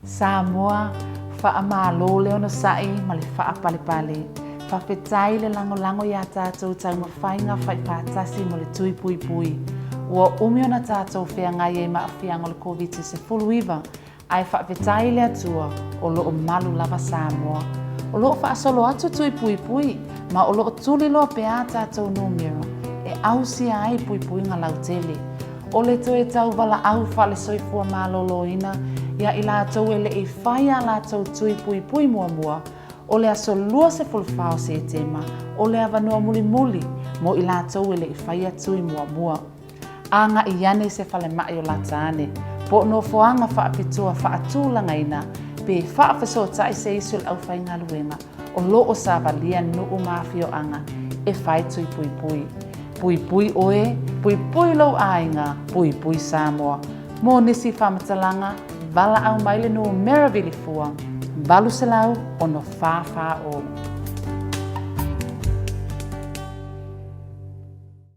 Samoa, Faamalo le onosai ma le faapalepale. Faafetai le lagolago iā tatou taumafaiga faifaatasi mo le tui puipui. Ua umi ona tatou feagai ai ma aafiaga o le Koviti-19, Ae faafetai i le Atua o lo o malu lava Samoa. O lo o faasolo atu tui puipui ma o lo o tuliloa pea a tatou numera e ausia ai puipuiga lautele. O le toe tauvalaau faale-soifua maloloina ia i latou e le i fai a latou tui puipui muamua, o le aso 24 o Setema o le avanoa mulimuli mo i latou e le i faia tui muamua. Agai ane i se falemai o lata ane, po o nofoaga faapitoa faatulagaina pe faafesootai se isi o le aufaigaluega o lo o savalia nuu ma afioaga e fai tui puipui. Puipui oe, puipui lou aiga, puipui Samoa. Mo nisi faamatalaga, valaau mai le numera vilifua 800 6 4 0.